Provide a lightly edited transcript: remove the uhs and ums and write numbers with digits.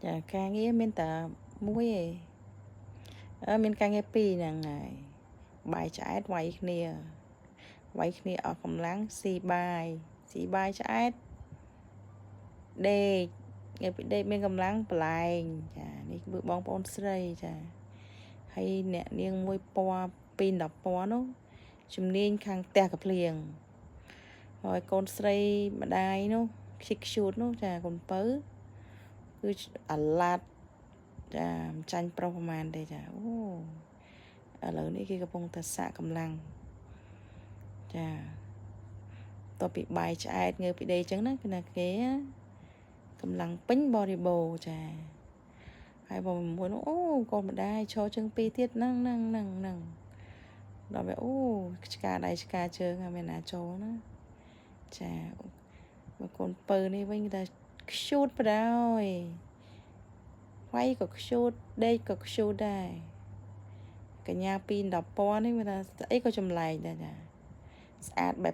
ចាការងារមានតែមួយឯងអឺមានការងារពីរហ្នឹងហើយបាយឆ្អែតវាយគ្នាវាយគ្នាអស់កម្លាំងស៊ីបាយស៊ីបាយឆ្អែតដេកងើបពីដេកមានកម្លាំងប្លែងចានេះគឺបងប្អូនស្រីចាហើយអ្នកនាងមួយពណ៌ពី10ពណ៌នោះជំនាញខាងផ្ទះកភ្លៀងហើយកូនស្រីម្ដាយនោះខ្ជិចខ្ជូតនោះចាកូនពៅគឺអាឡាត់ចាមិនចាញ់ប្រុសប្រហែលទេចាអូឥឡូវនេះគេកំពុងតែសាកកម្លាំងចាតទៅពីបាយឆ្អែតងើបពីដេកអញ្ចឹងណាគឺណាគេកម្លាំងពេញបរិបូរចាហើយបងមួយនោះអូកូនម្ដាយឈរជើងពីរទៀតហ្នឹងហ្នឹងហ្នឹងហ្នឹងដល់វាអូឆ្កាដៃឆ្កាជើងហើយមានណាចូលណាចាបើកូនពៅនេះវិញគេថាខ្ជូតបដ ாய் វាយក៏ខ្ជូតដេកក៏ខ្ជូតដែរកញ្ញាពី10ពណ៌នេះវាថាស្អីក៏ចម្លែកដែរចាស្អាតបែប